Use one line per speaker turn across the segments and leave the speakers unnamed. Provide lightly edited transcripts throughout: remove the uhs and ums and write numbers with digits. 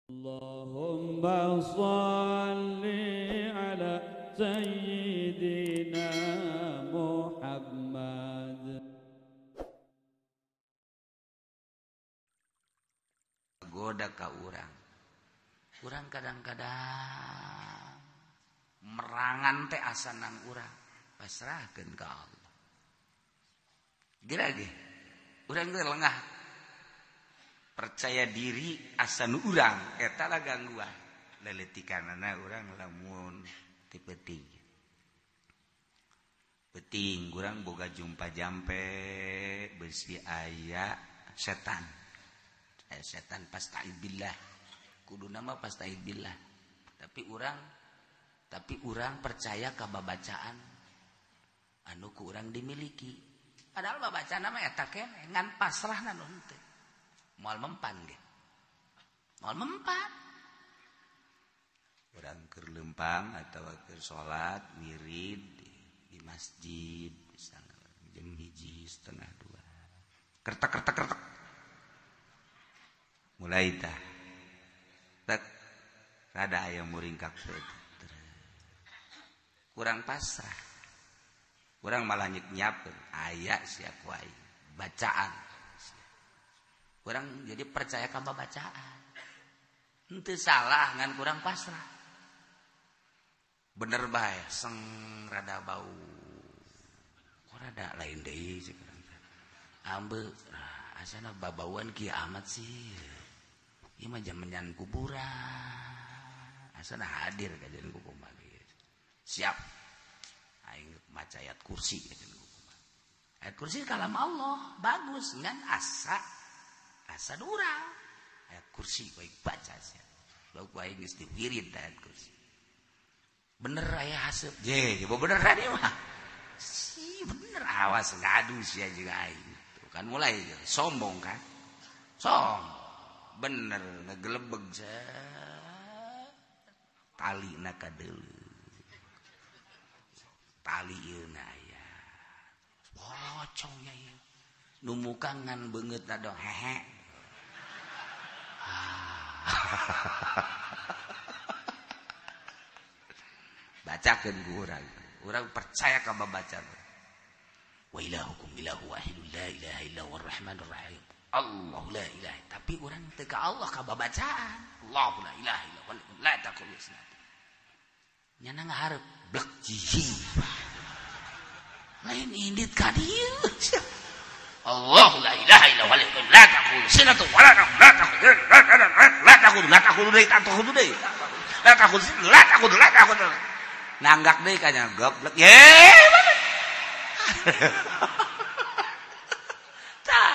Allahumma shalli ala sayyidina Muhammad.
Goda ka urang. Urang kadang-kadang merangan teh asanang urang, pasrahkeun ka Allah. Geura ge. Urang teh lengah. Percaya diri asan urang eta lah gangguan. Leletikanana urang lamun ti peuting. Peuting urang boga jumpa jampe besi aya setan. Setan pasta'id billah. Kudu nama pasta'id billah. Tapi urang percaya ka babacaan anu ku urang dimiliki. Padahal babacaan mah eta keneh ngan pasrahna nu henteu. Moal mempan ge. Moal mempan. Urang keur lempang atawa keur salat wirid di masjid misalnya jam 1:30. Kertek kertek kertek. Mulai tah. Tek rada aya muringkak teh. Kurang pasrah. Kurang malah nyiapkeun aya sia ku aing bacaan. Kurang jadi percaya ka bacaan. Henteu salah ngan kurang pasrah. Bener bae seng rada bau. Kok rada lain deui cek urang teh. Ambe asana babauan kieu amat sih. Ieu mah jaman kuburan. Asana hadir kajian kumaha kieu. Siap. Aing maca ayat kursi kajian kumaha. Ayat kursi kalam Allah, bagus ngan asa asa urang. Ayat kursi baik baca sia. Lauk aing geus diwirid ayat kursi. Bener aya haseup. Je, bener ieu mah. Si bener awas ngadu sia jeung aing. Tuh kan mulai sombong kan. Sombong. Bener ngegelebeg tali na kadeuleu. Tali ieu na aya. Pocong nya ieu. Nu muka ngan beungeutna dong hehe. Bacakeun ku urang. Urang percaya ka babacaan. Wa ilahukum ilahu wahidun la ilaha illa huwar rahmanur rahim. Allah la ilaha. Tapi urang teu ka Allah ka babacaan. Allah la ilaha illa huwa la taqulu sinatun. Nyana ngahareup blek jihing. Lain indit ka dieu. Allah la ilaha illa huwa la taqulu sinatun wa la la taqulu la taqulu la taqulu deui taqulu deui. La taqulu la taqulu la taqulu. Nanggak deui ka nya goblok. Ye. Tah,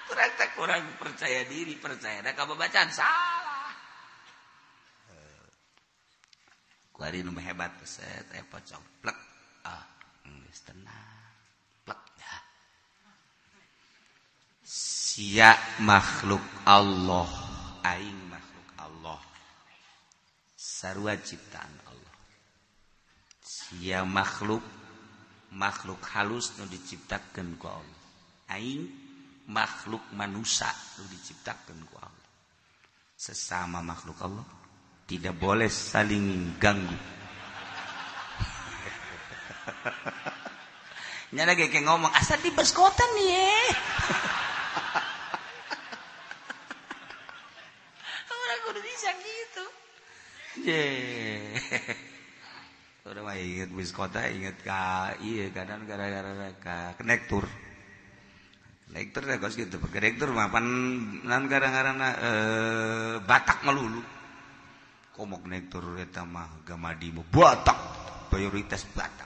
urang teh kurang percaya diri, percaya da ka babacaan salah. Kuari nu hebat set aya pocong plek. Ah, geus tenang. Plek dah. Sia makhluk Allah, aing makhluk Allah. Sarua ciptaan Allah. Sia makhluk makhluk halus nu diciptakeun ku Allah. Aing makhluk manusia nu diciptakeun ku Allah. Sesama makhluk Allah tidak boleh saling ganggu. Nyana ge ngomong asa di beskotan ye. Orang kudu bisa gitu. Ye. Udah mah inget bis kota inget ka iya kadang gara-gara ka konektur. Konektur teh kos kitu. Konektur mah pan nan gara-garana Batak melulu. Komo konektur eta mah gamadi mah Batak, mayoritas Batak.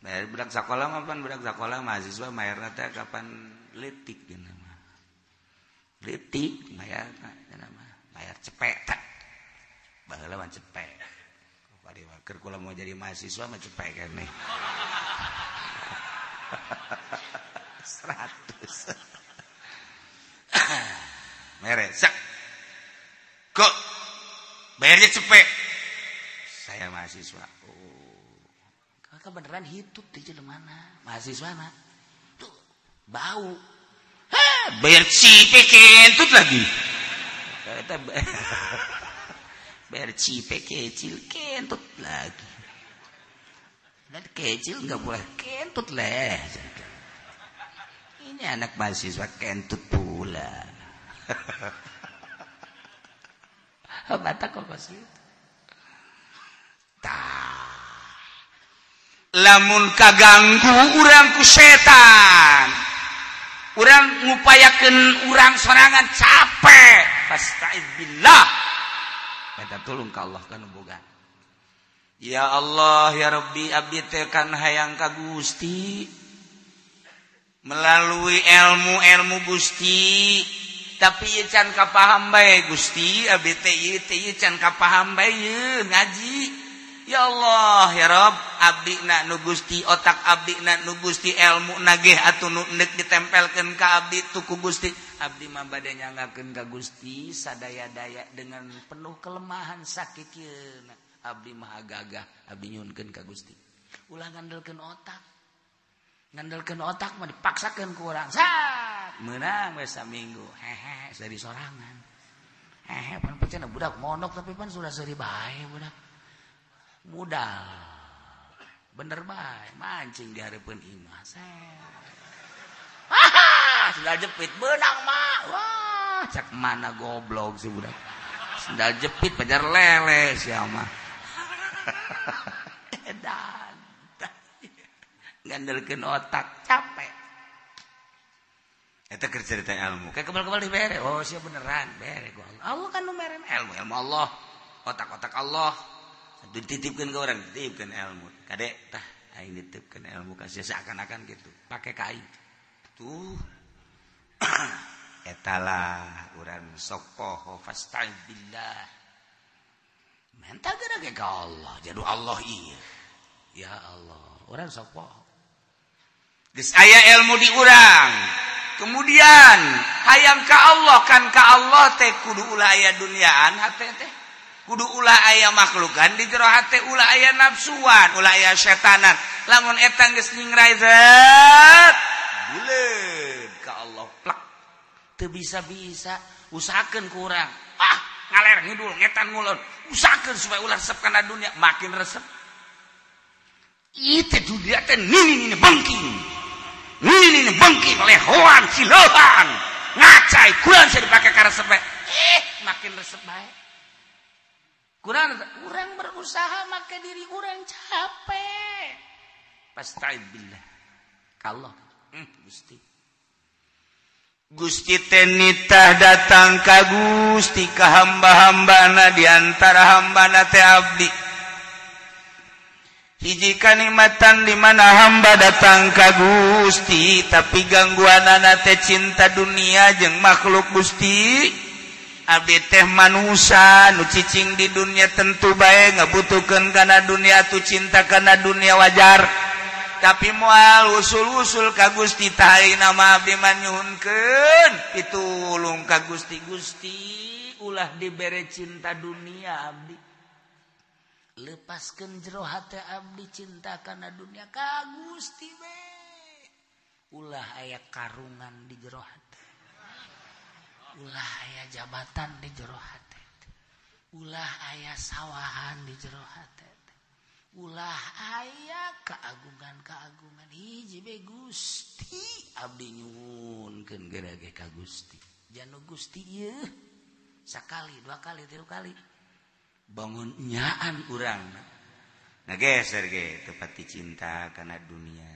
Nah, budak sakola mah pan budak sakola mahasiswa mayarna teh kapan leutik dina mah. Leutik mayarna dina mah, bayar cepet teh. Baheula mah cepet. Keur kula mau jadi mahasiswa mah cepet keneh. 100. Mere sak. Kok bayarnya cepet. Saya mahasiswa. Oh. Kakak beneran hitut di jelema mana? Mahasiswa mah. Tuh bau. Heh, bayar cepet kentut lagi. Eta bercipe kecil kentut lagi. Dan kecil nggak boleh kentut leh. Ini anak mahasiswa kentut pula. Batak kok pas itu. Tah. Lamun kaganggu urang ku setan. Urang ngupayakeun urang sorangan capek. Fastaiz billah. Minta tolong ka Allah kan boga. Ya Allah ya Rabbi abdi teh kan hayang ka Gusti. Melalui ilmu-ilmu Gusti, tapi ieu can kapaham bae Gusti, abdi teh ieu teh ieu can kapaham bae ieu ngaji. Ya Allah ya Rabb, abdi na nu Gusti, otak abdi na nu Gusti, ilmu nagih atuh nu neuk ditempelkeun ka abdi tu ku Gusti. Abdi mah bade nyanggakeun ka Gusti sadaya-daya dengan penuh kelemahan sakit. Abdi mah gagah, abdi nyuhunkeun ka Gusti. Ulah ngandelkeun otak. Ngandelkeun otak mah dipaksakeun ku urang. Sat, meunang we saminggu. Hehe, seuri sorangan. Hehe, pan percaya budak mondok tapi pan sudah seuri bae budak. Modal. Bener bae, mancing di hareupeun imah. Haha, sendal jepit beunang mah. Wah, cak mana goblok si budak. Sendal jepit pajar lele sia mah. Edan. Ngandelkeun otak capek.
Eta keur cerita ilmu.
Kayak kebal-kebal dibere. Oh, sia beneran bere ku Allah. Allah kan nu mere ilmu, ilmu Allah. Otak-otak Allah.
Dititipkeun ka urang, dititipkeun ilmu.
Kade tah aing dititipkeun ilmu ka sia seakan-akan gitu. Pake ka aing. Tuh.
Eta lah urang sok poho
fasta'in billah. Menta geura ge ka Allah, jadu Allah ieu. Ya Allah, urang sok poho.
Geus aya ilmu di urang. Kemudian hayang ka Allah kan ka Allah teh kudu ulah aya duniaan hate teh. Kudu ulah aya makhlukan di jero hate, ulah aya nafsuan, ulah aya setanan. Lamun eta geus nyingrai zat, buleud ka Allah plak.
Teu bisa-bisa usahakeun ku urang. Ah, ngaler ngidul ngetan ngulon. Usahakeun supaya ulah resep kana dunia, makin resep. Ieu teh dunia teh nini bengking. Nini bengking lehoan silohan. Ngacai kurang sia dipake ka resep bae. Makin resep bae. Kurang urang berusaha make diri urang capek. Pasta'id billah. Ka Allah. Gusti.
Gusti teh nitah datang ka Gusti ka hamba-hambana di antara hambana teh abdi. Hiji kanikmatan di mana hamba datang ka Gusti tapi gangguanana teh cinta dunia jeung makhluk Gusti. Abdi teh manusa nu cicing di dunia tentu bae ngabutuhkeun kana dunia atuh cinta kana dunia wajar. Tapi moal usul-usul ka Gusti tah ayeuna mah abdi mah nyuhunkeun pitulung ka Gusti.
Gusti ulah dibere cinta dunia abdi. Lepaskeun jero hate abdi cinta kana dunia ka Gusti we. Ulah aya karungan di jero hate. Ulah aya jabatan di jero hate. Ulah aya sawahan di jero hate. Ulah aya keagungan-keagungan hiji be Gusti abdi nyuhunkeun geura ge ka Gusti. Janu Gusti ieu sakali, dua kali, tilu kali
bangun nyaan urang ngageser ge tepati cinta kana dunia.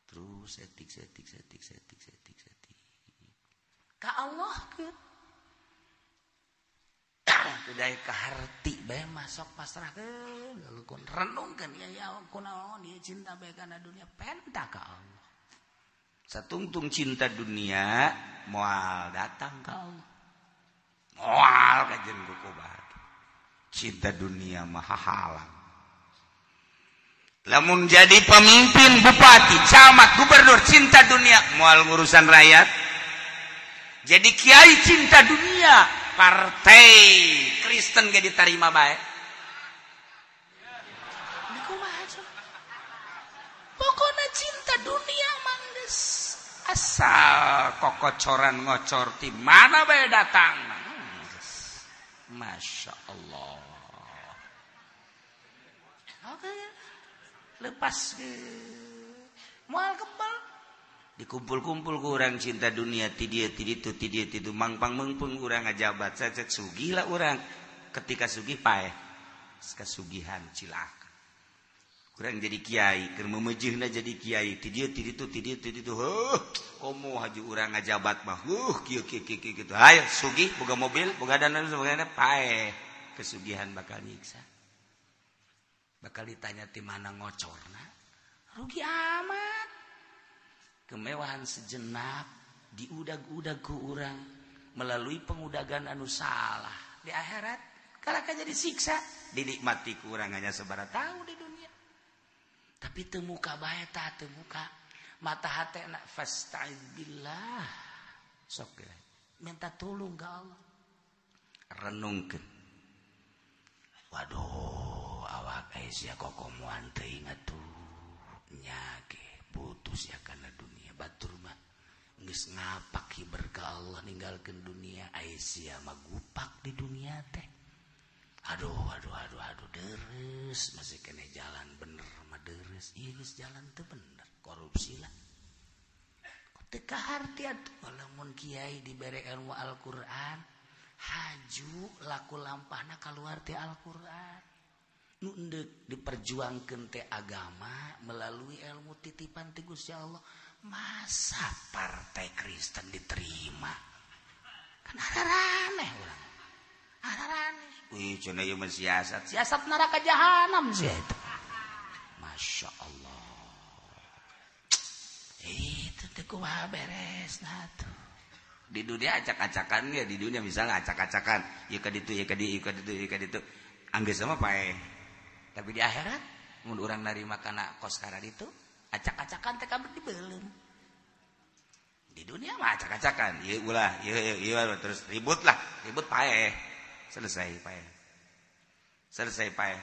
Terus etik setik setik setik setik setik ka Allah keun. Kedai kaharti bae masuk pasrahkeun lalu kun renungkeun ya ya kunaon ieu cinta bae kana dunia penta ka Allah.
Satungtung cinta dunia moal datang ka
Allah.
Moal kajen ku kubar. Cinta dunia mah halang. Lamun jadi pemimpin, bupati, camat, gubernur cinta dunia moal ngurusan rakyat. Jadi kiai cinta dunia, partai Kristen ge ditarima bae.
Pokoknya cinta dunia mah geus Asal kokocoran ngocor ti mana bae datang. Masya Allah. Oke, lepas ke moal kebal. Dikumpul-kumpul ku urang cinta dunia ti dieu ti ditu ti dieu ti ditu mangpang meungpeung urang ngajabat cecet sugih lah urang. Ketika sugih paeh kasugihan cilaka. Kurang jadi kiai, keur meumeujeuna jadi kiai ti dieu ti ditu ti dieu ti ditu. Heuh, komo haju urang ngajabat mah. Huh, kieu kieu kieu kitu. Hayo sugih boga mobil, boga dana boga paeh. Kesugihan bakal nyiksa. Bakal ditanya ti mana ngocorna. Rugi amat. Kemewahan sejenak diudag-udag ku urang melalui pengudagan anu salah di akhirat kalaka jadi siksa. Dinikmati ku urang hanya sabaraha tahun di dunia. Tapi teu muka bae tah teu muka mata hatena fasta'id billah. Sok minta tolong ka Allah. Renungkeun. Waduh, awak aya sia kokomoan teuing atuh. Nya ge putus ya kana dunia batur mah geus ngapak hiber ka Allah ninggalkeun dunia aya sia mah gupak di dunia teh. Aduh aduh aduh aduh deres masih kene jalan bener mah deres ieu geus jalan teu bener korupsi lah. Teu kaharti atuh lamun kiai dibere ilmu Al-Qur'an haju laku lampahna kaluar ti Al-Qur'an. Nu endek diperjuangkeun teh agama melalui ilmu titipan ti Gusti Allah. Masa partai Kristen diterima? Kan araraneh urang. Araraneh. Wih, cenah ieu mah siasat. Siasat neraka jahanam sia itu. Masya Allah. Itu teh kumaha beresna tuh. Di dunia acak-acakan ya, di dunia misalnya acak-acakan, ieu ka ditu, ieu ka dieu, ieu ka ditu, ieu ka ditu. Anggeus mah paeh. Tapi di akhirat mun urang narima kana kos kara ditu, acak-acakan teh kabeh dibeuleum. Di dunia mah acak-acakan, ieu ulah, ieu ieu terus ribut lah, ribut paeh. Selesai paeh. Selesai paeh.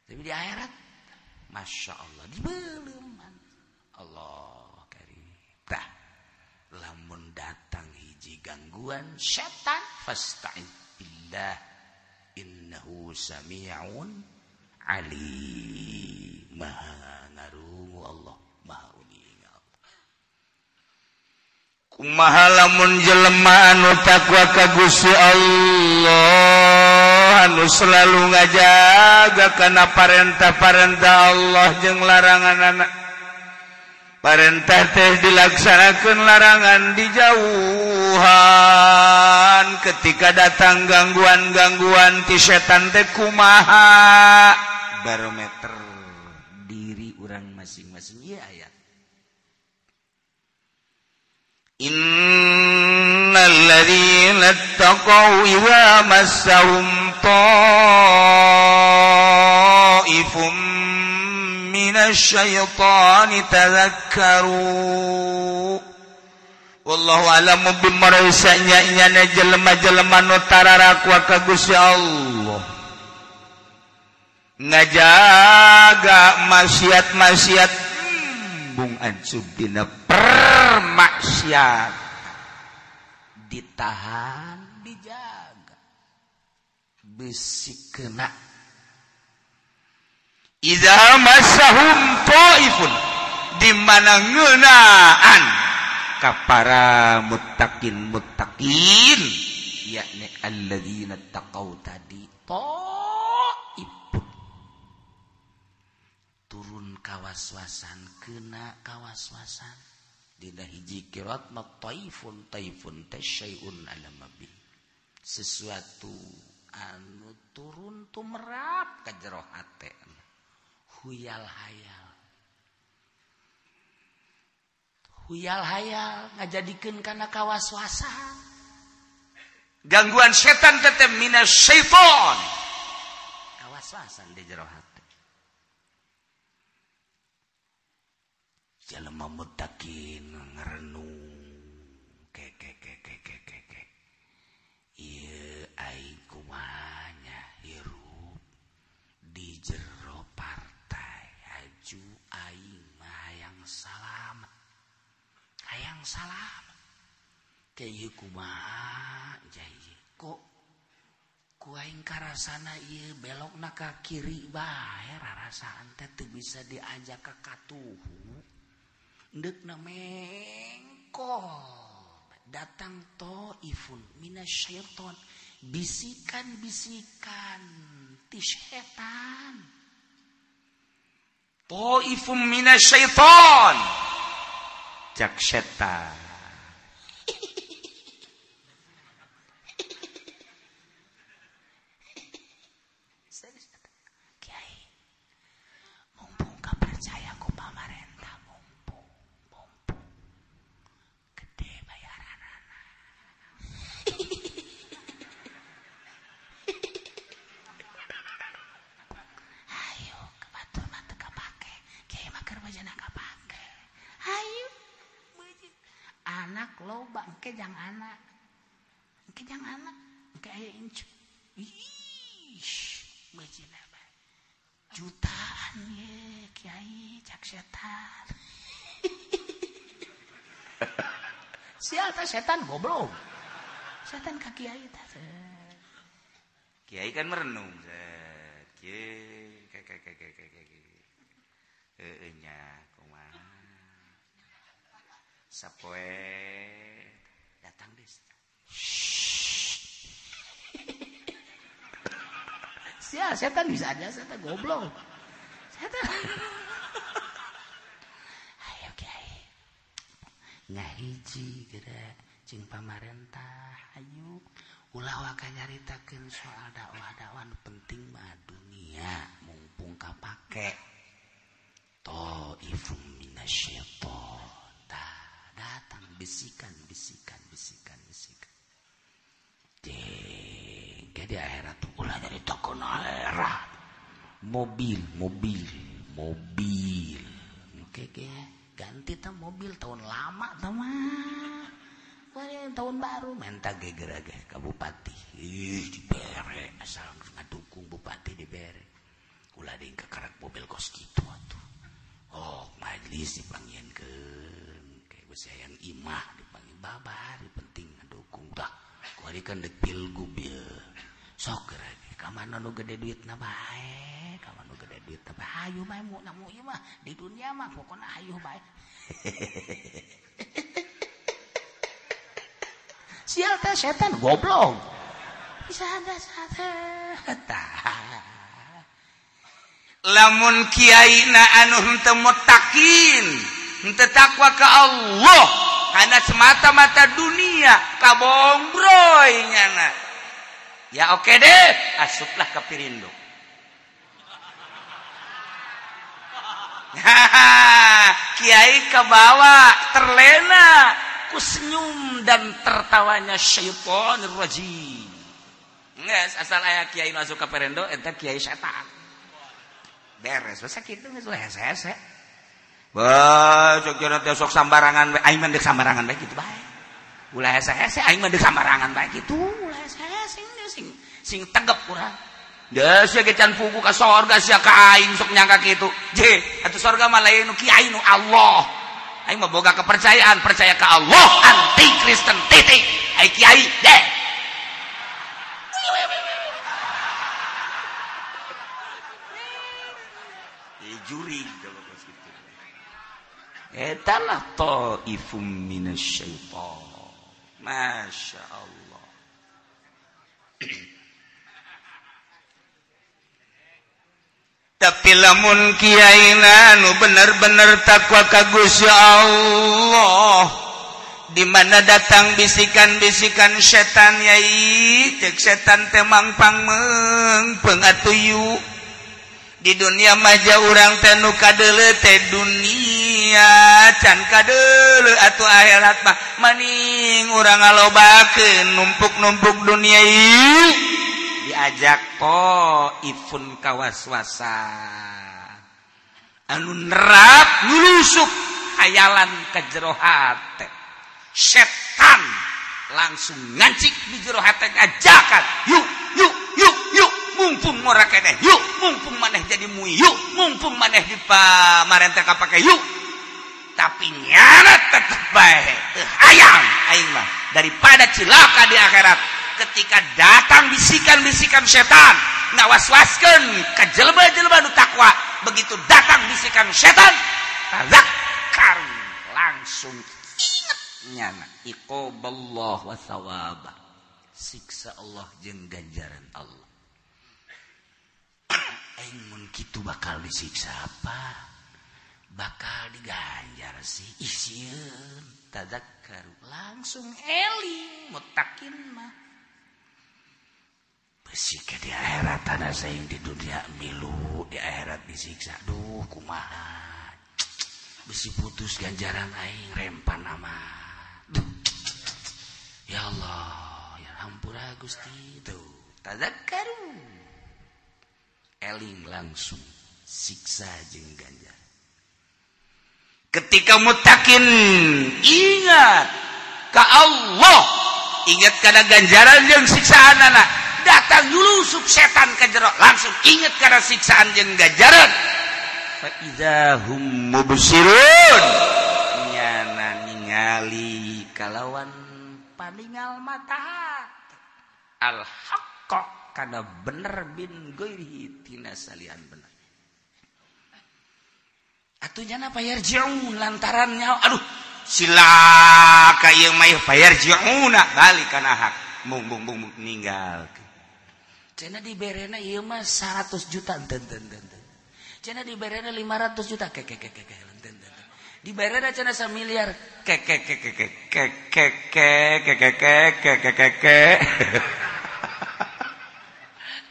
Tapi di akhirat Masya Allah dibeuleum. Allah karim. Tah, lamun datang hiji gangguan setan fasta'id billah innahu sami'un alim. Maha ngarungu Allah, maha uninga Allah.
Kumaha lamun jelema anu takwa ka Gusti Allah anu selalu ngajaga kana parentah-parentah Allah jeung laranganana. Parentah teh dilaksanakeun, larangan dijauhan. Ketika datang gangguan-gangguan ti setan teh kumaha?
Barometer diri urang masing-masing ieu ayat.
Innal ladzina taqaw idza massahum ta'ifum minasyaitani tadhakkaru. Wallahu a'lamu bimaraisa nya jelema-jelema nu tararakwa ka Gusti Allah ngajaga maksiat-maksiat bung ancub dina permaksiat
ditahan dijaga besi kena.
Iza masahum ta'ifun, di mana ngeunaan ka para muttaqin muttaqin
yakni alladzina taqau tadi ta'ifun turun kawaswasan kena kawaswasan dina hiji kirat ma taifun taifun tasyai'un alamabi sesuatu anu turun tumerap ka jero hate. Huyal hayal. Huyal hayal ngajadikeun kana kawaswasan.
Gangguan setan teteh minasyaiton.
Kawaswasan di jero hati. Jelema muttaqin ngarenung ke ke ke ke ke ke ke. Ieu aing kumaha nya hirup di jero partai haju aing mah hayang salamet. Salah kiai kumaha jai kok ku aing karasana ieu belokna ka kiri bae rarasaan teh teu bisa diajak ka katuhu ndeukna mengkol datang taifun minasyaiton bisikan-bisikan ti setan
taifun minasyaiton cak setan
Kiai mumpung kapercaya ku pamarentah mumpung gede bayaranana ayo kebatur mah teu kapake kiai mah keur bajana kapake ayo anak loba engke jang anak engke aya incu ih bejina bae jutaan ye kiai cak setan sial teh setan goblok setan ka kiai teh
kiai kan merenung kieu heueuh nya kumaha sapoe
datang deh sial setan bisa aja setan goblok setan ayo kiai ngahiji geura jeung pamarentah ayo ulah waka nyaritakeun soal dakwah-dakwah nu penting mah dunia mumpung kapake taifum minasyaiton datang bisikan deng di akhirat ulah nyaritakeun akhirat mobil oke ganti tah mobil tahun lama tah mah tahun baru menta geger ge ka bupati ih dibere asal ngadukung bupati dibere ulah deui kakarek mobil kos kitu atuh oh majelis dipanggieunkeun kayak geus hayang imah dipanggil babar penting ngadukung tah kuari kan deuk pilgub ieu sok geura ge ka mana nu gede duitna bae ka mana nu gede duitna bae hayu bae mu namu ieu mah di dunia mah pokona hayu bae sial teh setan goblok bisa ada tah
lamun kiai na anu henteu mutakin henteu takwa ka Allah karena semata-mata dunia kabongbroy nyana ya oke deh asuplah ke Pirindo kiai kebawa terlena ku senyum dan tertawanya syaitonir rajim geus asal aya kiai masuk ke Pirindo eta kiai setan beres masa kitu geus hese-hese bah sok cenah teh sok sambarangan bae aing mah deuk sambarangan bae kitu bae ulah hese-hese aing mah deuk sambarangan bae kitu ulah hese-hese sing tegep urang da sia ge can fugu ka sorga sia ka aing sok nyangka kitu je atuh sorga mah lain nu kiai nu Allah aing mah boga kepercayaan percaya ka Allah anti Kristen titik ai kiai deh jurig eta lah taifum minasyaiton Masya Allah tapi lamun kiaina nu bener-bener takwa ka Gusti Allah di mana datang bisikan-bisikan setan yai cek setan teh mangpang meungpeung atuh di dunia maja urang teh nu kadeuleu teh dunia can kadeuleu atuh akhirat mah maning urang ngalobakeun numpuk-numpuk dunia ieu diajak taifun kawaswasan anu nerap nyulusup hayalan ka jero hate setan langsung ngancik di jero hate ngajakan yuk yuk yuk yuk mumpung ngora keneh yuk mumpung maneh jadi mui yuk mumpung maneh di pamarentah kapake yuk tapi nyana tetep bae Teu hayang aing mah daripada cilaka di akhirat. Ketika datang bisikan-bisikan setan ngawaswaskeun ka jelema-jelema nu takwa, begitu datang bisikan setan tazakkaru langsung inget nyana iqaballah wa thawabah, siksa Allah jeung ganjaran Allah. Aing mun kitu bakal disiksa apa? Bakal diganjar sih. Ih sieun tazakkaru langsung eling mutakin mah. Besi ke di akhirat tanah saing di dunia milu di akhirat disiksa. Duh kumaha. Besi putus ganjaran aing rempan amat. Duh. Ya Allah, ya hampura Gusti. Tuh tazakkaru. Eling langsung siksa jeung ganjaran. Ketika mutakin ingat ka Allah, ingat kana ganjaran jeung siksaan anak, datang nyulusuk setan ke jero, langsung ingat kana siksaan jeung ganjaran. Fa idza hum mubsirun, nyana ningali kalawan paningal mata al haqq kana bener bin ghairihi tina salian bener. Atuh nyana payarji'un lantaran nyawa aduh silaka ieu mah payarji'una balik kana hak mung mung mung ninggalkeun. Cenah diberena ieu mah 100 juta enten enten enten. Cenah diberena 500 juta ke ke ke ke enten enten. Diberena cenah 1 miliar ke ke ke ke ke ke ke ke ke ke ke ke ke ke.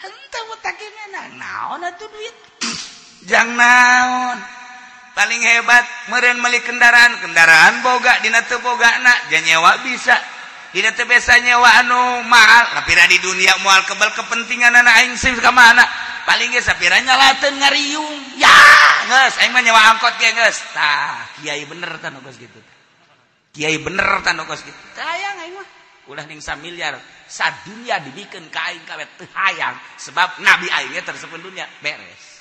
Henteu mutakin naon atuh duit. Jang naon? Paling hebat meureun meuli kendaraan, kendaraan boga dina teu bogana nyewa bisa. Dina teu biasa nyewa anu mahal, sapira di dunia moal kebal kepentingan anak aing sih ka mana. Paling ge sapira nyalateun ngariung. Ya, geus aing mah nyewa angkot ge geus. Tah, kiai bener tah nu geus kitu. Kiai bener tah nu geus kitu. Teu hayang aing mah. Ulah ning samiliar sadunya dibikeun ka aing kawe teu hayang sebab nabi aing ge tersepun dunia beres.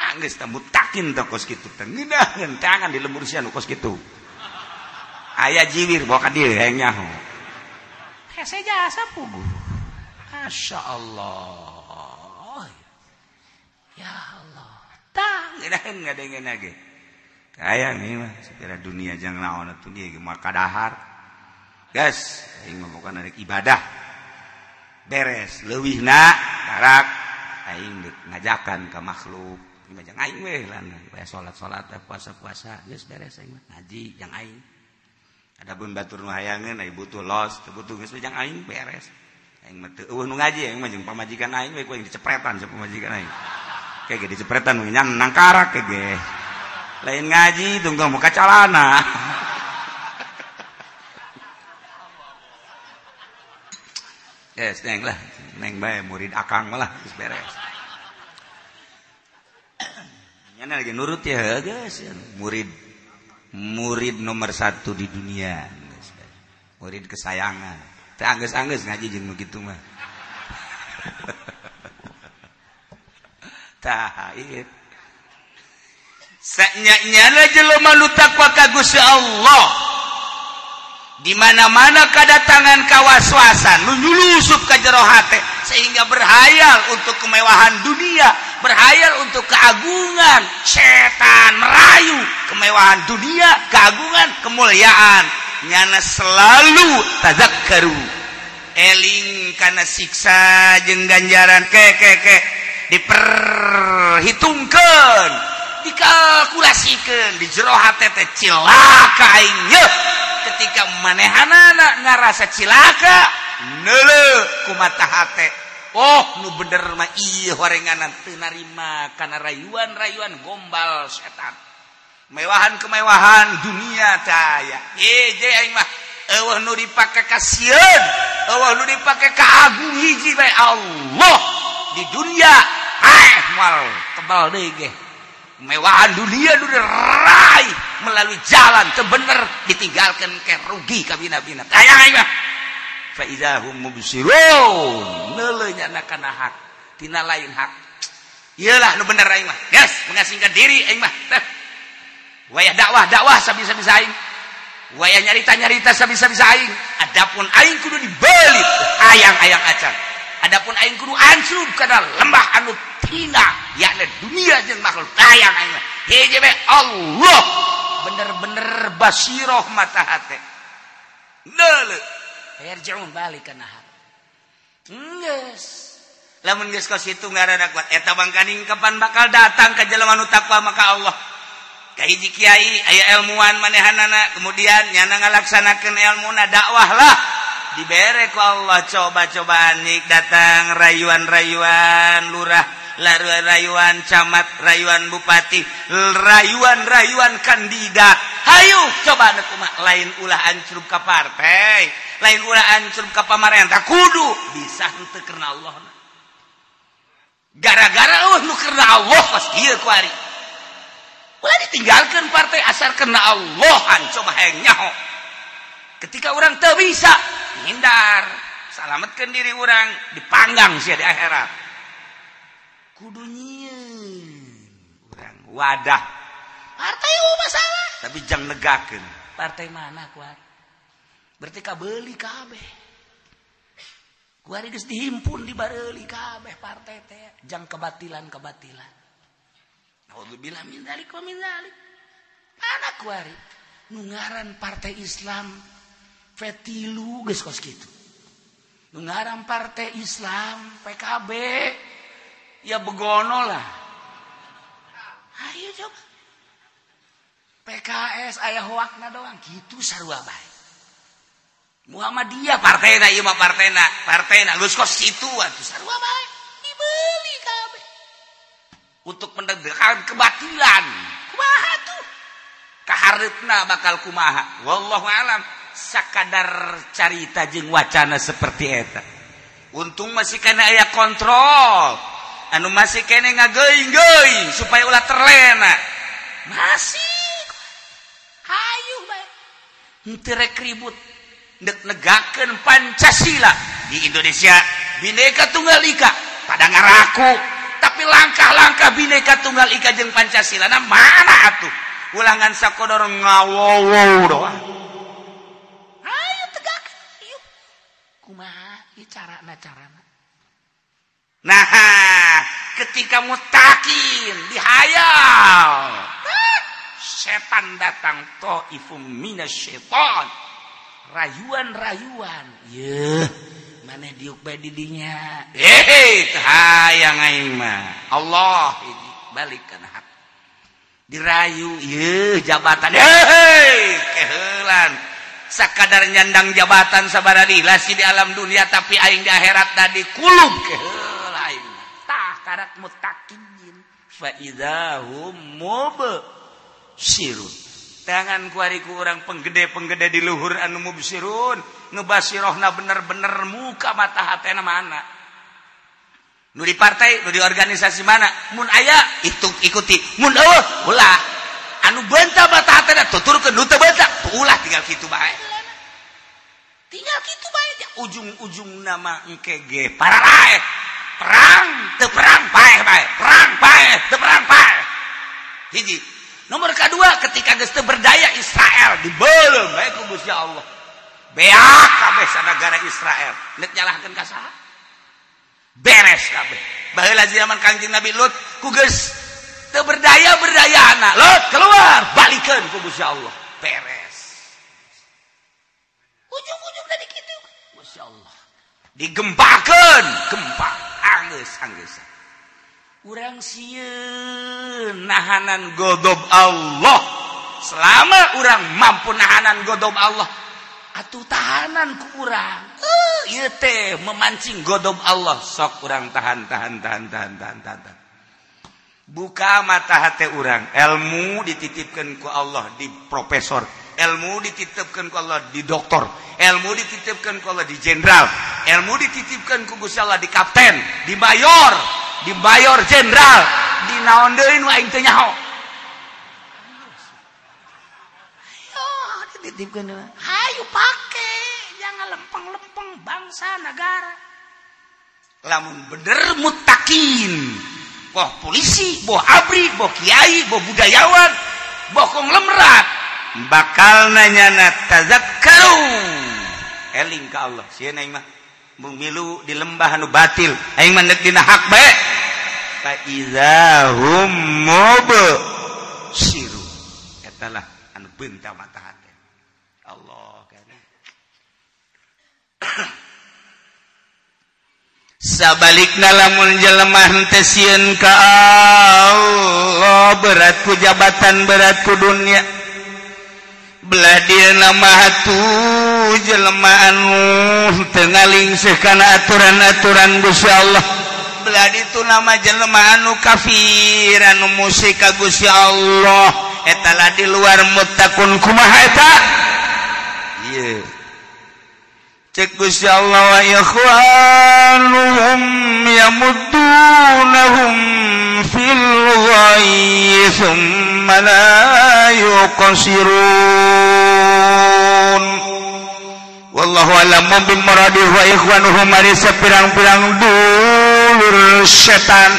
Anggeus teh mutakin teh kos kitu teh ngeunaheun tangan di lembur sia nu kos kitu. Aya jiwir bawa ka dieu hayang nyaho. Hese jasa puguh. Masyaallah. Ya Allah. Tah ngeunaheun ngadengeuna ge. Hayang ieu mah sapira dunia jang naon atuh ge mah kadahar. Geus aing mah pokona rek ibadah. Beres leuwihna karak aing deuk ngajakan ka makhluk. Jang aing weh lan aya salat-salat puasa-puasa geus beres aing mah ngaji jang aing. Adapun batur nu hayangeun aya butuh los teu butuh geus jang aing beres. Aing mah teu eueuh nu ngaji aing mah jeung pamajikan aing we ku aing dicepretan jeung pamajikan aing. Kayak ge dicepretan we nyan nangkarak ge. Lain ngaji tungtung muka calana. Yes, neng lah, neng bae murid akang malah geus beres. Nyana lagi nurut ya guys, murid murid nomor 1 di dunia, murid kesayangan. Teu anggeus-anggeus ngaji jeung nu kitu mah. Tah ieu. Sanyana jelema nu takwa ka Gusti Allah. Di mana-mana kedatangan kawaswasan nu nyulusup ka jero hate sehingga berhayal untuk kemewahan dunia, berhayal untuk keagungan. Setan merayu kemewahan dunia, keagungan, kemuliaan. Nyana selalu tazakkaru, eling kana siksa jeung ganjaran ke ke ke diperhitungkeun, dikalkulasikeun di jero hate teh cilaka aing yeuh. Ketika manehanana ngarasa cilaka neuleuh ku mata hate, oh nu bener mah ieu horenganan teu narima kana rayuan-rayuan gombal setan, kemewahan-kemewahan dunia taya. Je aing mah eueuh nu dipake ka sieun, eueuh nu dipake ka agung hiji bae Allah di dunia moal kebal deui ge. Kemewahan dunia nu diraih melalui jalan teu bener ditinggalkan ke rugi kabina-bina. Hayang aing mah. Fa idza hum mubsirun, neuleuh nyana kana hak tina lain hak. Ieu lah nu bener aing mah. Geus mengasingkan diri aing mah. Teh. Wayah dakwah-dakwah sabisa-bisa aing. Waya nyarita-nyarita sabisa-bisa aing. Adapun aing kudu dibelit hayang-hayang acan. Adapun aing kudu ancrub kana lembah anu tina yakni dunia jeung makhluk hayang aing. Hiji bae Allah bener-bener basiroh mata hate. Neuleuh yarji'un balik kana hate. Geus. Lamun geus kos kitu ngaranna kuat eta bangkaning kapan bakal datang ka jelema nu takwa maka Allah. Ka hiji kiai aya ilmuwan manehanana kemudian nyana ngalaksanakeun ilmuna dakwah lah dibere ku Allah coba-cobaan nik datang rayuan-rayuan lurah, rayuan camat, rayuan bupati, rayuan-rayuan kandidat. Hayu coba nu kumaha lain ulah ancrub ka partai, lain ulah ancrub ka pamarentah kudu bisa henteu karena Allah. Gara-gara nu karena Allah pas kieu ku ari. Ulah ditinggalkan partai asal karena Allahan coba hayang nyaho. Ketika orang teu bisa hindar, salametkeun diri orang dipanggang sia di akhirat. Kudu nyieun urang wadah. Partai eueuh masalah, tapi jang negakeun. Partai mana kuat? Berarti kabeuli kabeh. Kuari geus dihimpun di bareuli kabeh partai teh jang kebatilan-kebatilan. Naudzubillah min dzalik wa min dzalik. Mana kuari nu ngaran partai Islam Fetilu geus kos kitu. Nu ngaran partai Islam PKB ya begono lah. Ayo coba. PKS aya hoakna doang kitu sarua bae. Muhammadiyah partena ieu mah partena, partena geus kos kitu atuh sarua bae. Dibeli kabeh. Untuk menegakkan kebatilan. Kumaha tuh? Kahareupna bakal kumaha? Wallahu alam. Sakadar carita jeung wacana seperti eta. Untung masih kena aya kontrol. Anu masih kene ngageuing-geuing supaya ulah terlena. Masih hayu bae. Henteu rek ribut. Ndek negakeun Pancasila di Indonesia Bhinneka Tunggal Ika pada ngaraku. Tapi langkah-langkah Bhinneka Tunggal Ika jeung Pancasila na mana atuh? Ulangan sakodor ngawowo doang. Ayo tegakkeun yuk. Kumaha ieu carana-carana? Nah, ketika mutakin dihayal, setan datang ta'ifum minasyaiton. Rayuan-rayuan. Yeuh, maneh diuk bae di dinya. Teu hayang aing mah. Allah hiji balik kana hak. Dirayu, yeuh jabatan. Heuh, keheulan. Sakadar nyandang jabatan sabaradilah si di alam dunia tapi aing di akhirat tadi kulub keheulan aing. Tah karak mutakin fa idahum mubsirun. Tangan kuari ku urang penggede-penggede di luhur anu mubsirun ngebasirohna bener-bener muka mata hatena mana. Nu di partai, nu di organisasi mana, mun aya itu ikuti, mun eueuh ulah. Anu benta mata hatena tuturkeun, nu teu benta ulah tinggal kitu bae. Tinggal kitu bae ujung-ujung nama engke ge pararae. Perang teu perang paeh bae, perang paeh teu perang paeh. Hiji. Nomor kedua ketika geus teu berdaya Israel dibeuleum bae ku Gusti Allah. Beak kabeh sanagara Israel. Nek nyalahkeun ka saha? Beres kabeh. Baheula zaman Kangjeng Nabi Lut ku geus teu berdaya berdayana. Lut keluar, balikeun ku Gusti Allah. Beres. Ujung-ujung dari kitu Gusti Allah. Digempakeun, gempa anggeus-anggeus. Urang sieun nahanan godob Allah. Selama urang mampu nahanan godob Allah, atuh tahanan ku urang. Ieu teh memancing godob Allah. Sok urang tahan tahan tahan tahan tahan tahan. Buka mata hati urang. Ilmu dititipkeun ku Allah di profesor, ilmu dititipkeun ku Allah di doktor, ilmu dititipkeun ku Allah di jenderal, ilmu dititipkeun ku Gusti Allah di kapten, di mayor, di mayor jenderal, di naon deui nu aing teu nyaho. Ayo dititipkeun. Hayu pake, jangan lempeng-lempeng bangsa negara. Lamun bener mutakin, boh polisi, boh abri, boh kiai, boh budayawan, boh konglomerat, Bakal nanyana tazakkaru eling ka Allah sieun aing mah mung milu di lembah anu batil aing mah deuk dina hak bae fa iza hum mubsiru eta lah anu beunta mata hate Allah kana. Sabalikna lamun jelema henteu sieun ka Allah berat ku jabatan berat ku dunia belah dia nama atuh jelema anu teu ngalingseuh kana aturan-aturan Gusti Allah belah ditu nama jelema anu kafir anu musyrik ka Gusti Allah eta lah di luar muttaqun kumaha eta ieu cek Gusti Allah wa ikhwanuhum yamuddunahum fil ghayyi thumma la yuqsirun wallahu a'lamu bi muradihi wa ikhwanuhum ari sapirang-pirang dulur setan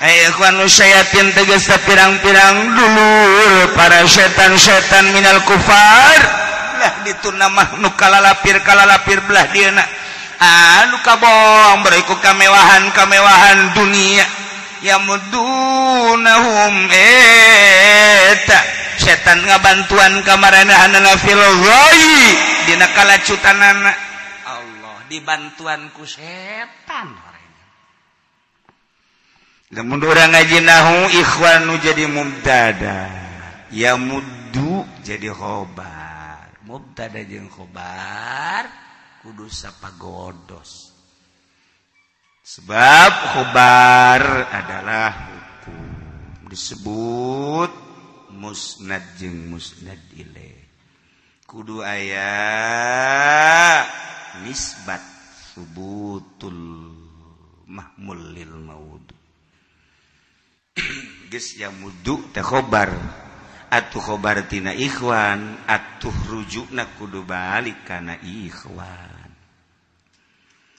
ay ikhwanu syayatin tegas sapirang-pirang dulur para setan-setan minal kufar belah ditu nama nu kalalapir belah dieuna anu kaboong beriku kamewahan dunia yamudunahum eta setan ngabantuan kamarenahanana fil ghayyi dina kalacutanana Allah dibantuan ku setan lamun urang ngaji nahu ikhwanu jadi mubtada yamuddu jadi khobar mubtada jeung khobar kudu sapagodos sebab khobar adalah hukum disebut musnad jeung musnad ilaih kudu aya nisbat subutul mahmul lil maud geus yamudu teh khobar atuh khobar tina ikhwan atuh rujukna kudu balik kana ikhwan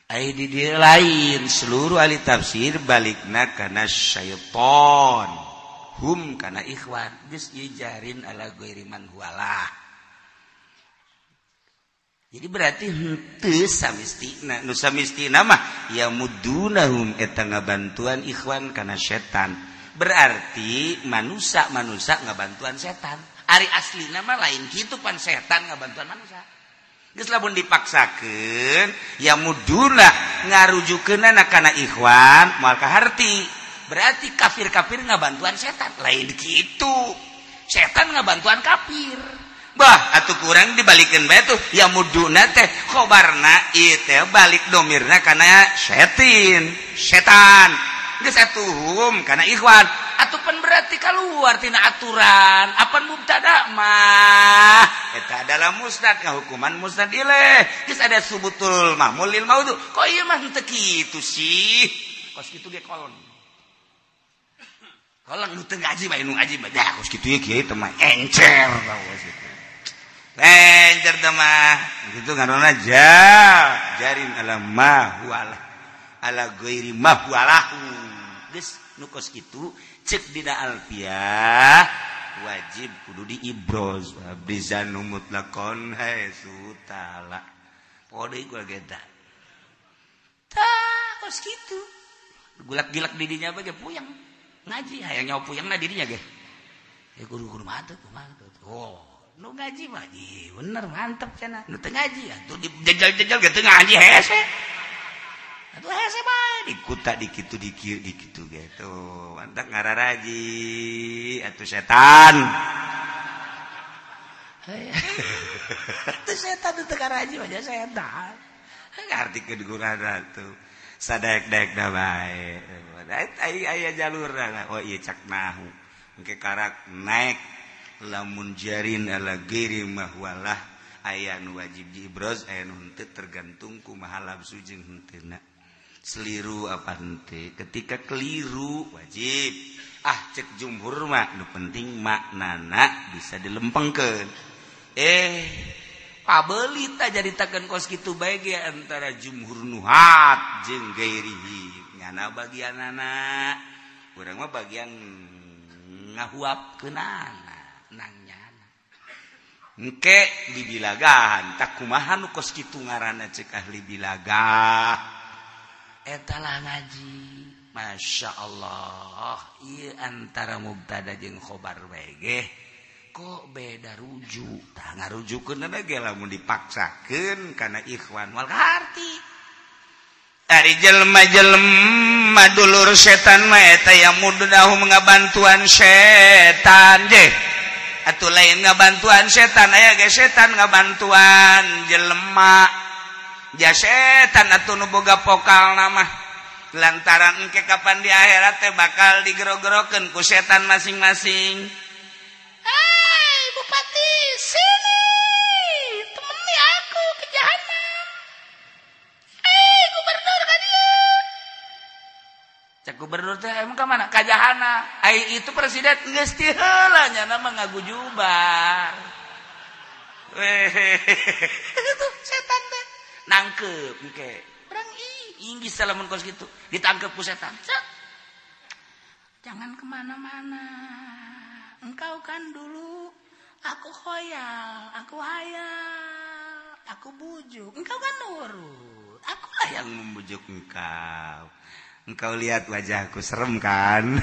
ai di dieu lain seluruh ahli tafsir balikna kana syaiton hum kana ikhwan geus ieu jarin ala ghairi man huwalah jadi berarti henteu samistina nu samistina mah yamudunahum eta ngabantuan ikhwan kana setan berarti manusia ngabantuan setan ari aslina mah lain kitu pan setan ngabantuan manusia geus lamun dipaksakeun ya muduna ngarujukeunana kana ikhwan moal kaharti berarti kafir-kafir ngabantuan setan lain kitu setan ngabantuan kafir bah atuh kurang dibalikeun bae tuh ya muduna teh khobarna ieu teh balik domirna kana setan geus atuhum kana ikhwan atuh pan berarti keluar tina aturan apan mubtada mah eta adalah musnad ngahukuman musnad ilaih geus ada subutul mahmul lil maudhu kok ieu mah henteu kitu sih kos kitu ge kolon kolon nu teu ngaji bae nu ngaji bae dah kos kitu ye kiai teh mah encer tau kos kitu encer teh mah kitu ngaranna jarin ala ma huwalah ala ghairi ma huwalahu geus nu kos kitu cek dina alfiah wajib kudu diibroz bizanu mutlaqon haitsu ta'ala poho deui gua ge tah kos kitu gulak-gilak didinya bae ge puyeng ngaji hayang nyawa puyengna didinya ge kudu kudu mantep kumaha oh nu ngaji mah bener mantep cenah nu teu ngaji atuh dijejel-jejel ge teu ngaji hese atuh hese bae dikuta dikitu dikieu dikitu gitu mantap ngararaji atuh setan atuh setan teu ngaraji mah setan ngartikeun gurana tuh sadaek-daek da bae aya jalurna oh ieu cak nahu engke karak naik lamun jarin ala ghairi mahwalah aya nu wajib diibroz aya nu henteu tergantung kumaha lafzu jeung henteuna seliru apa henteu ketika keliru wajib ah cek jumhur mah nu penting maknana bisa dilempengkeun pabeli ta jadi takeun kos kitu bae ge antara jumhur nuhat jeung gairihi nyana bagianana urang mah bagian ngahuapkeunana nang nyana Engke dibilagahan tak kumaha nu kos kitu ngaranna cek ahli bilagah.
Eta lah ngaji. Masya Allah, ieu antara mubtada jeung khobar bae ge kok beda rujuk.
Tah ngarujukeun ge lamun dipaksakeun kana ikhwan wal kaharti. Ari jelema-jelema dulur setan mah eta yang mudahum ngabantuan setan je. Atuh lain ngabantuan setan aya ge setan ngabantuan jelema. Ja setan atuh nu boga pokalna mah. Lantaran engke kapan di akhirat teh bakal digero-gerokeun ku setan masing-masing.
Hai bupati, sini temani aku ke jahanam. Hei gubernur ka dieu. Cek gubernur teh emang ka mana? Ka jahanam. Ai itu presiden geus ti heula nya mah ngagujubar.
Weh, itu setan teh
nangkep engke. Urang inggis lamun kos kitu ditangkep ku setan. Cet. Jangan kemana-mana. Engkau kan dulu aku khoyal, aku hayal, aku bujuk. Engkau kan nurut. Akulah
yang membujuk engkau. Engkau lihat wajahku serem kan?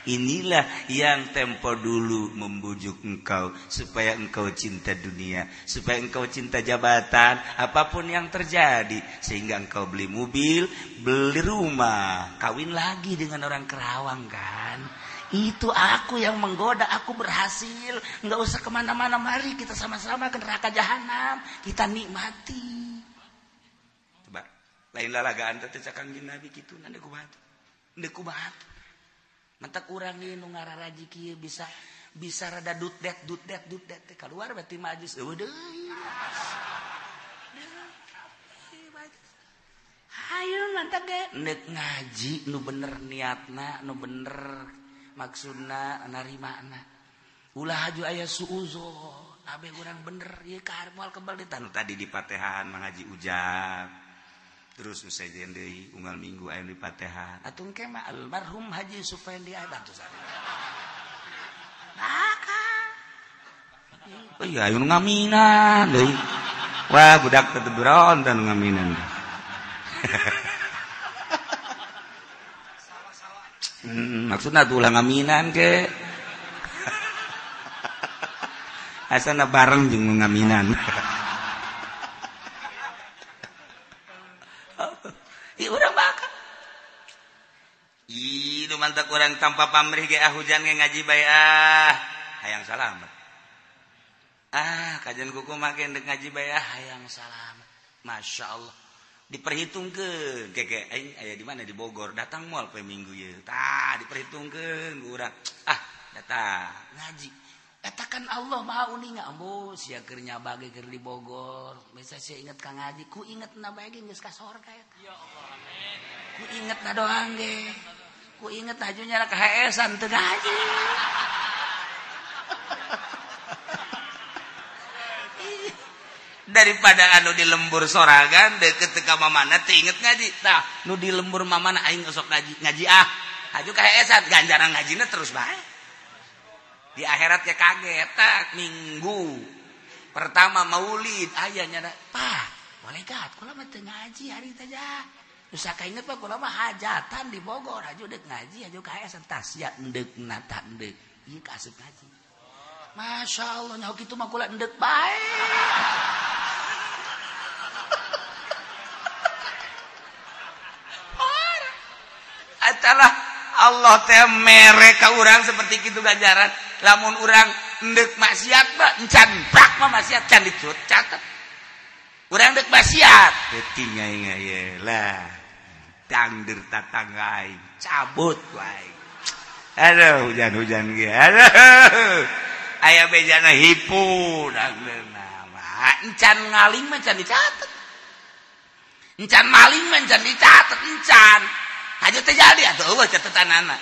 Inilah yang tempo dulu membujuk engkau supaya engkau cinta dunia, supaya engkau cinta jabatan, apapun yang terjadi, sehingga engkau beli mobil, beli rumah,
kawin lagi dengan orang Kerawang kan? Itu aku yang menggoda, aku berhasil. Nggak usah kemana-mana, mari kita sama-sama ke neraka jahanam, kita nikmati.
Coba, lain lalagaan teh cak Kangjeng Nabi kitu, nanda kumaha? Ndeu kumaha?
Mantak urang ieu nu ngararaji kieu bisa bisa rada dut det teh keluar berarti majus eueuh deui. Hayu mantak ge neuk ngaji nu bener niatna, nu bener maksudna narimana. Ulah haju aya suuzon, abe urang bener ieu ka moal kebal di
tanu tadi di Patehan mangaji ujang. Terus nu sejen deui unggal minggu aya di Patehan.
Atuh engke mah almarhum Haji Supendi aya bantu sare. Baka.
Oh iya aya nu ngaminan deui. Wah budak teh beron teh nu ngaminan. Maksudna tuh ulah ngaminan ke. Asana bareng jeung nu ngaminan.
Urang bakal.
Ih, nu mantak urang tanpa pamrih ge ah hujan ge ngaji bae ah. Hayang salamet. Ah, kajian kuku mah ge ndek ngaji bae ah
hayang salamet. Masya Allah.
Diperhitungkeun keke aing aya di mana di Bogor, datang moal poe Minggu ieu. Tah, diperhitungkeun ku urang. Ah, datang
ngaji. Eta kan Allah Maha uninga, ambo sia keur nyabage keur di Bogor. Bisa sia inget ka ngaji, ku ingetna bae ge geus ka sorga eta.
Ya Allah, amin.
Ku ingetna doang ge. Ku inget hajunya ka heesan teu ngaji.
Daripada anu di lembur sorangan deket ka mamana teu inget ngaji. Tah, nu di lembur mamana aing sok ngaji, ngaji ah. Haju ka heesan ganjaran ngajina terus bae.
Di akhirat ya kaget tak minggu pertama maulid aya nya pak malaikat kula mah teu ngaji hari teh ja usah inget pak kula mah hajatan di Bogor haju deuk ngaji haju ka heesan tas sia endeuk nata endeuk ieu ka asup ngaji. Masya Allah nyaho kitu mah kula endeuk bae.
Atalah Allah teh mere ka urang seperti kitu ganjaran. Lamun urang endek maksiat mah encan brak mah maksiat can dicut catet. Urang endek maksiat teuting aing ye lah. Dangder tatangga aing cabut wae. Aduh hujan-hujan ge. Aduh. Aya bejana hipu dangderna mah.
Encan ngaling mah can dicatet. Encan maling mah can dicatet encan. Haju teh jadi atuh eueuh catetanana.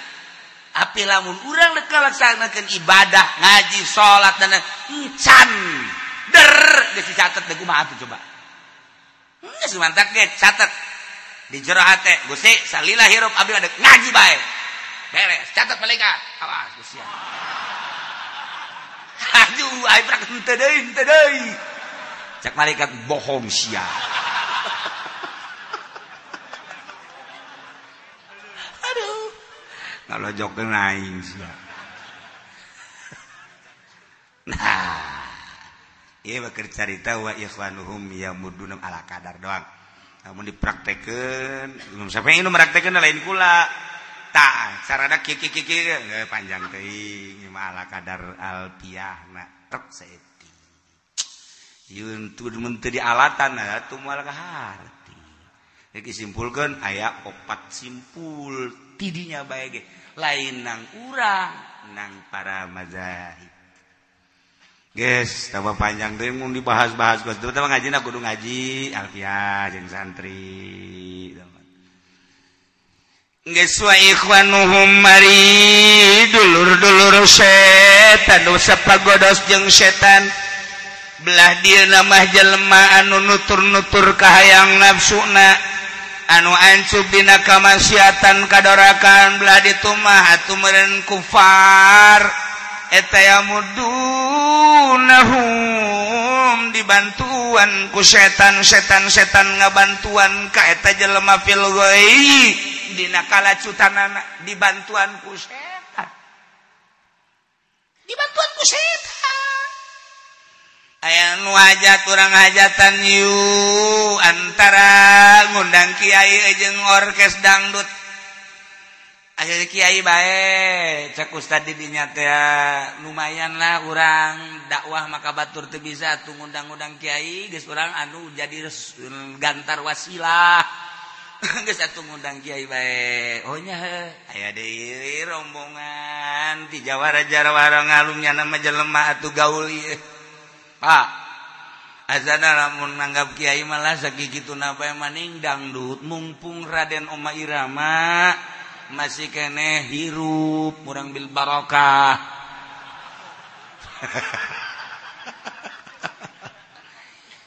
Api lamun urang dek ngalaksanakeun ibadah, ngaji, salat dan encan der geus dicatet deui kumaha atuh coba. Geus mantak ge catet di jero hate Gusti salila hirup abdi mah dek ngaji bae. Beres, catet malaikat. Awas Gusti.
Laju aing prak henteu deui henteu deui. Cak malaikat bohong sia. Aduh. Ngalojokkeun aing sia. Nah, ieu mah keur carita wa ikhwanuhum yamuduna ala kadar doang. Lamun dipraktekeun, sampai nu meraktekeun lain kula. Tah, carana kieu kieu kieu panjang teuing mah ala kadar alfiahna tek saeutik. Yun tu mun teu dialatan atuh moal kaharti. Rek disimpulkeun aya opat simpul tidinya bae ge lain nang urang nang para mazahib. Geus tambah panjang teh mun dibahas-bahas geus teu ngajina kudu ngaji alfiah jeung santri. Geus wa ikhwanuhum mari dulur-dulur setan nu sapagodos jeung setan. Belah dia nama jelema anu nutur-nutur kahayang nafsuna anu ancub dina kamaksiatan kadorakan belah ditu mah atuh meureun kufar eta yamudunahum dibantuan ku setan setan setan ngabantuan ka eta jelema fil ghai dina kalacutanana dibantuan ku setan dibantuan ku setan. Aya nu hajat urang hajatan yu antara ngundang kiai jeung orkes dangdut. Aya kiai bae cek ustad di dinya teh lumayan lah urang dakwah maka batur teu bisa atuh ngundang-ngundang kiai geus urang anu jadi gantar wasilah. Geus atuh ngundang kiai bae. Oh nya heuh aya deui rombongan ti Jawara Jawara ngalumnya nama jelema atuh gaul ieu. Pak azana lamun nanggap kiai malah sakituna bae maning dangdut mumpung Raden Oma Irama masih keneh hirup murang bil barokah.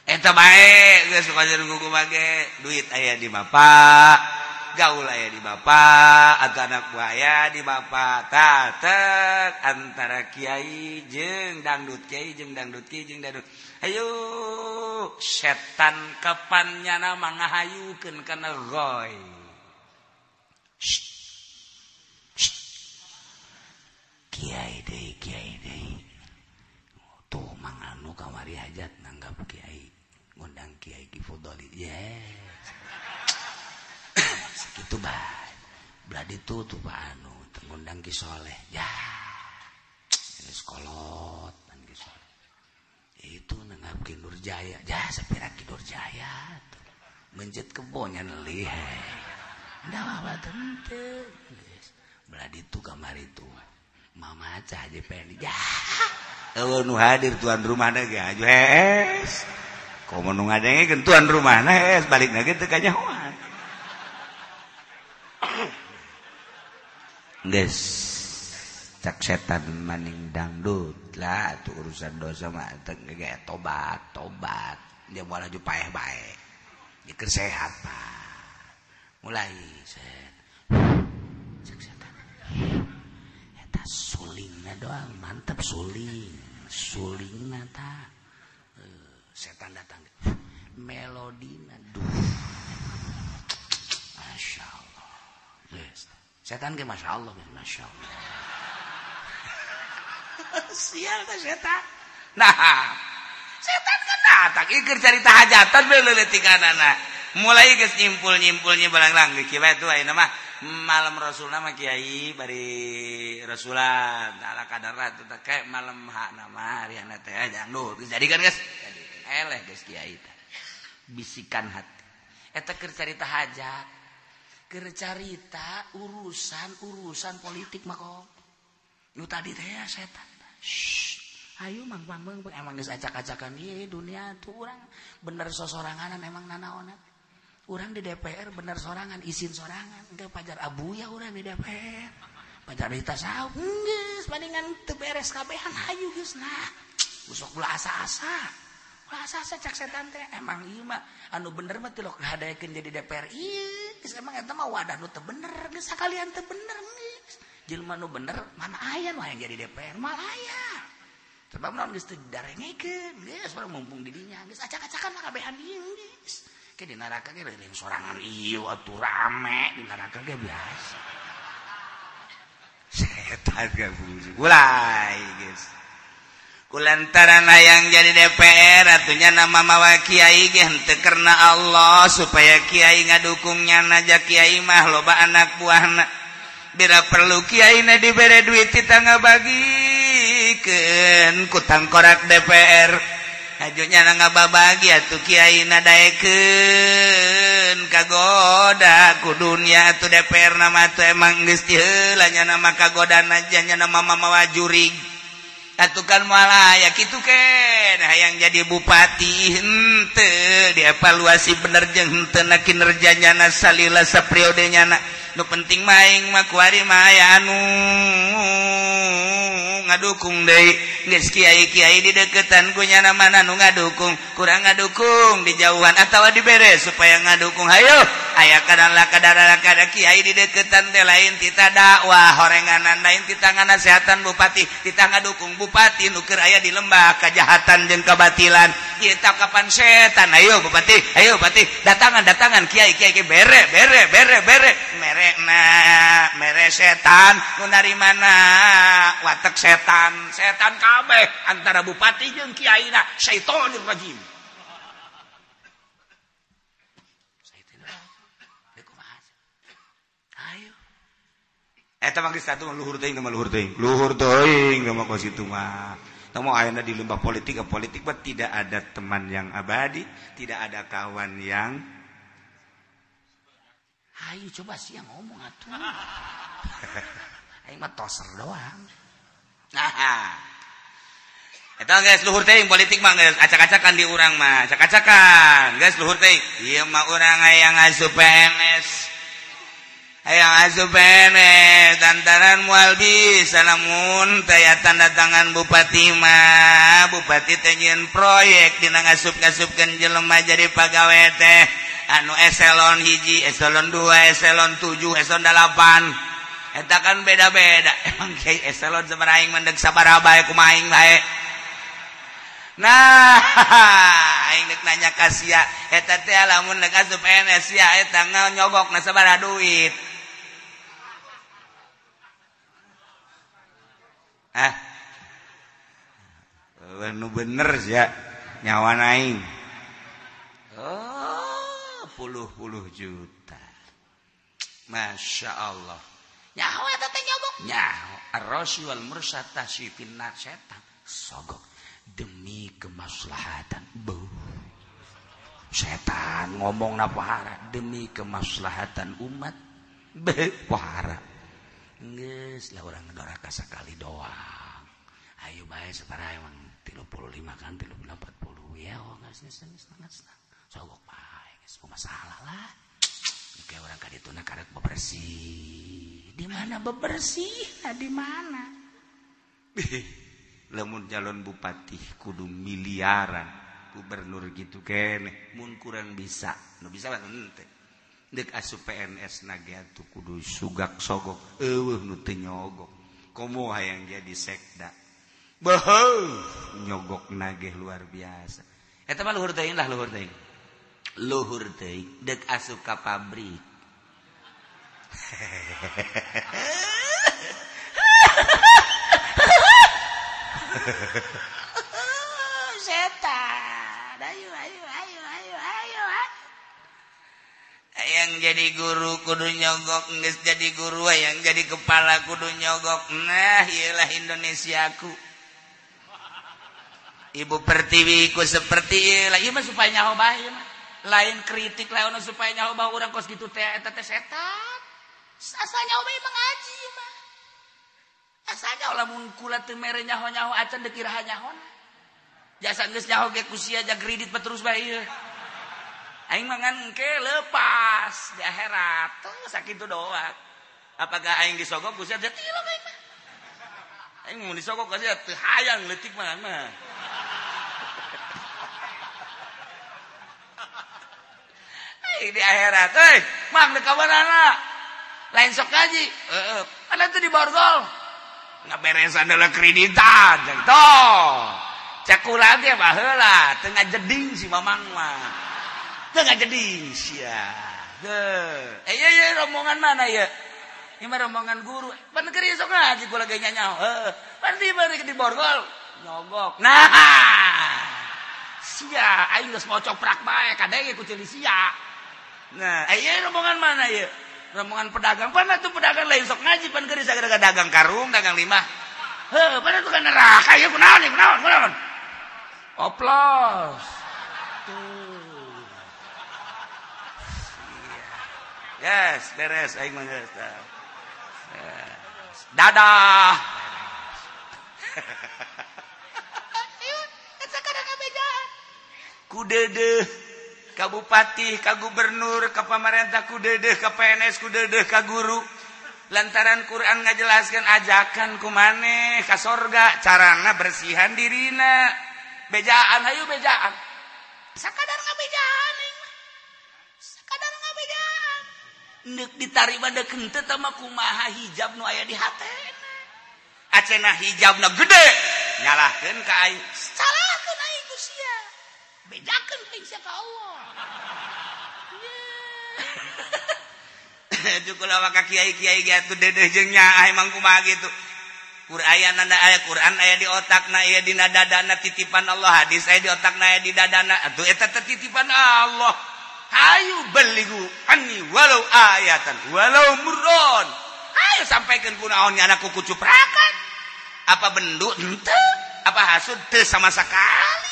Eta bae geus suka jeung bage duit aya di bapak, gaul aya di bapak, atau anak buaya di bapak. Tah tek antara kiai jeung dangdut, kiai jeung dangdut, kiai jeung dangdut. Ayo setan kapan nyana mangahayukeun kana goy. Kiai deui, kiai deui. Tuh mang anu kamari hajat nanggap kiai, ngundang kiai Ki Fudoli. Yes. Sakitu bae. Belah ditu tuh Pak anu ngundang Ki Soleh. Ya. Geus kolot pan Ki Soleh. Itu nanggap Ki Nurjaya. Ya sapira Ki Nurjaya tuh. Mencet kebonya nelih. Ndak apa teu. Belah ditu kamari tuh. Mama cah aja pengen ya. Eueuh nu hadir tuan rumahna ge aju hees. Komo nu ngadengekeun tuan rumahna hees balikna ge teu kanyahoan. Geus cak setan maning dangdut lah atuh urusan dosa mah teu ge tobat tobat. Dia moal aju paeh bae. Jeung sehat Pak. Mulai set. Cak setan. Eta sulingna doang mantep suling sulingna ta setan datang melodina duh Masya Allah yes. Setan ke Masya Allah Masya Allah sial ta setan nah setan kan datang ieu carita hajatan we leuleutikannana mulai geus nyimpul-nyimpulnya balang-lang kieu bae tuh ayeuna mah malam rasulna mah kiai bari rasulan ala kadar teh kayak malam hakna mah hariana teh dangdut jadi kan geus eleh geus kiai teh bisikan hati eta keur carita hajat keur carita urusan-urusan politik mah kok nu tadi teh setan ayo mang mang emang geus acak-acakan ieu dunia tuh urang bener sosoranganan emang nanaonan. Urang di DPR bener sorangan, izin sorangan, engke pajar abuya urang di DPR. Pajar ditasawuf, geus palingan teu beres kabehan hayu geus nah. Usok ulah asa-asa. Ulah asa-asa cak setan teh emang ieu mah anu bener mah tilok hadaekeun jadi DPR. Ieu geus emang eta mah wadah nu teu bener, geus sakalian teu bener geus. Jelema nu bener mana aya nu hayang jadi DPR, moal aya.
Sebab naon geus teu didarengekeun, geus urang mumpung di dinya geus acak-acakan lah kabehan ieu geus. Ke di neraka ge leuleung sorangan ieu atuh rame di neraka ge biasa.
Setan gak fungsi. Mulai geus. Kulantaran hayang jadi DPR atunya nama mawa kiai ge henteu karena Allah supaya kiai ngadukungnya naja kiai mah loba anak buahna. Bila perlu kiai na dibere duit tita ngabagikeun ku tangkorak DPR. Ajunya na ngababagi atuh kiai na daekeun kagoda ku dunia atuh DPR na mah atuh emang geus diheula nya nama kagodana nya nama mamawa jurig. Atuh kan moal aya kitu keneh hayang jadi bupati henteu dievaluasi bener jeung henteu na kinerjanya na salila sapriode nya na. Nu penting mah aing mah kuari mah aya anu ngadukung deui geus kiai-kiai di deketan ku nyana mana nu ngadukung kurang ngadukung di jauhan atawa dibere supaya ngadukung hayo aya kadang kadang kiai di deketan teh lain tita dakwah horenganan lain tita nganasehatan bupati tita ngadukung bupati nu keur aya di lembah kajahatan jeung kabatilan ieu takapan setan ayo bupati datangan datangan kiai kiai bere bere bere bere mere na mere setan nu narimana watek setan setan kabeh antara bupati jeung kiaina syaitonir rajim.
Ayo
eta mah geus satu luhur teuing mah luhur teuing. Luhur teuing mah kos kitu mah. Teu ayeuna di lembah politik, politik mah tidak ada teman yang abadi, tidak ada kawan yang.
Ayo coba sih yang ngomong atuh. Aing mah toser doang.
Nah. Eta geus luhur teuing politik mah geus acak-acakan di urang mah, acak-acakan. Geus luhur teuing. Ieu mah urang hayang asup PNS. Hayang asup PNS lantaran moal bisa lamun teh tanda tangan bupati mah, bupati teh nyieun proyek dina ngasup-ngasupkeun jelema jadi pagawe teh. Anu eselon 1, eselon 2, eselon 7, eselon 8. Eta kan beda-beda. Emang kiai eselon sabaraha aing mendek sabaraha bae kumaha aing bae. Nah, aing deuk nanya ka sia, eta teh lamun deuk asup PNS sia eta nyogokna sabaraha duit. Ah. Nu bener sia nyawa aing. Oh. Puluh-puluh juta. Masya Allah.
Nyaho eta teh nyogok. Nyaho. Ar-rasy wal mursata finnar setan. Sogok demi kemaslahatan. Beuh. Setan ngomong na pohara demi kemaslahatan umat. Beuh pohara. Geus lah urang ngedoraka sakali doang. Ayo bae sabaraha emang 35 kan 35 40 ya oh geus geus geus. Sogok bae. Masalah lah. Kayak orang kadituna karek bebersih. Di mana bebersih? Nah, di mana?
Lamun calon bupati kudu miliaran, gubernur gitu keneh, mun kurang bisa. Nu bisa mah henteu. Deuk asup PNS na ge atuh kudu sugak sogok, eueuh nu teu nyogok. Komo hayang jadi sekda. Beuh, nyogok nageh luar biasa. Eta mah luhur teuing lah, luhur teuing. Luhur teuing deuk asup ka pabrik.
Setan. Ayo ayo ayo ayo ayo.
Yang jadi guru kudu nyogok, geus jadi guru yang jadi kepala kudu nyogok. Nah, ieulah Indonesiaku. Ibu Pertiwi ku seperti ieu lah, ieu mah supaya nyaho bae ieu mah. Lain kritik lain supaya nyaho bae urang kos kitu teh eta teh setan.
Asa nyaho bae mengaji mah. Asa nyaho lamun kula teu mere nyaho-nyaho acan deuk iraha nyahona. Jasa geus nyaho ge ku sia ja kredit mah terus bae ieu.
Aing mah ngan engke lepas di akhirat. Tuh sakitu doang. Apakah aing disogok ku sia teh tilok aing mah. Aing mun disogok ku sia teu hayang leutik mah mah. Di akhirat, hei, mang deuk kabarana. Lain sok ngaji. Heeh. Ada tuh di borgol.
Ngaberesan adalah kreditan toh. Cek kula ge baheula teu ngajeding si Mamang mah. Teu ngajeding sia. Deuh. Eh ieu rombongan mana ieu? Ieu mah rombongan guru. Pan keur sok ngaji kula ge nyanyaho. Heuh. Pan di bari di borgol nyogok. Nah. Sia aing geus mau coprak bae kadenge ku ceuli sia. Nah, ieu rombongan mana ieu? Rombongan pedagang, pan atuh pedagang lain sok ngaji pan keur sagala dagang karung, dagang limah. Heuh, pan atuh ka neraka ieu kunaon ieu kunaon kunaon. Oplos. Tuh. Yes, beres aing mah geus. Dadah. Ieu sakadar kabejaan. Ku deudeuh ka bupati, ka gubernur, ka pamarentah ku deudeuh, ka PNS ku deudeuh, ka guru. Lantaran Quran ngajelaskeun ajakan ku maneh ka sorga, carana bersihan dirina. Bejaan hayu bejaan. Sakadar ngabejaan aing mah. Sakadar ngabejaan. Neuk ditarima deuk henteu tah mah kumaha hijab nu aya di hatena. Acena hijabna gede, nyalahkeun ka aing. Salahkeun aing ku sia. Bejakeun aing sia ka Allah. Cukulah maka kiai-kiai gitu dedeh jeung nyaah emang kumaha gitu. Quran aya Quran aya di otakna aya dina dadana titipan Allah, hadis aya di otakna aya di dadana. Atuh eta teh titipan Allah. Hayu beligu anni walau ayatan walau murron. Hayu sampaikeun kunaon nya anak kuku cuprakan. Apa bendu henteu, apa hasud teu sama sekali.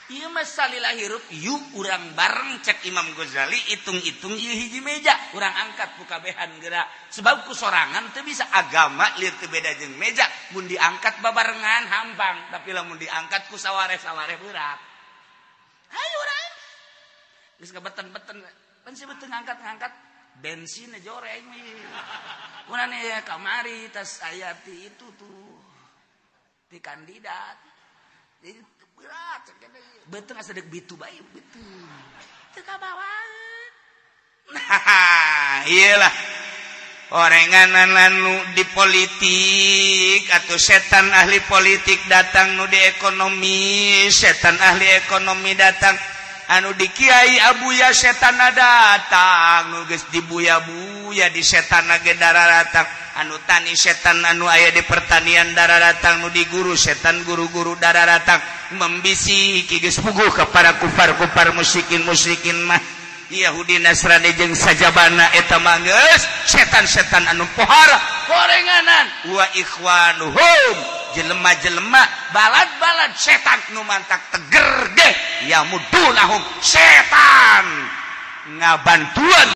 Ieu mah salila hirup yuk urang bareng cek Imam Ghazali hitung-hitung ieu hiji meja urang angkat ku kabehan geura sebab ku sorangan teu bisa agama lieur teu beda jeung meja mun diangkat babarengan hampang tapi lamun diangkat ku saware-saware berat. Hayu urang geus ngabeten-beten pan si beuteung ngangkat-ngangkat bensin joreng kunaon ya kamari tas aya ti itu tuh ti kandidat jadi berat beuteung asa deuk bitu bae beuteung teu kabawaeun. Nah iyalah orenganan anu di politik atau setan ahli politik datang nu di ekonomi setan ahli ekonomi datang anu di kiai abuya setan datang nu geus dibuya-buya di setan ge dararatang anu tani setan anu aya di pertanian dararatang nu di guru setan guru-guru dararatang membisiki geus puguh ka para kufar-kufar musyrikin-musyrikin mah Yahudi Nasrani jeung sajabana eta mah geus setan-setan anu pohara gorenganan wa ikhwanuhum jelema-jelema balad-balad setan nu mantak teger ge yamudunahum setan ngabantuan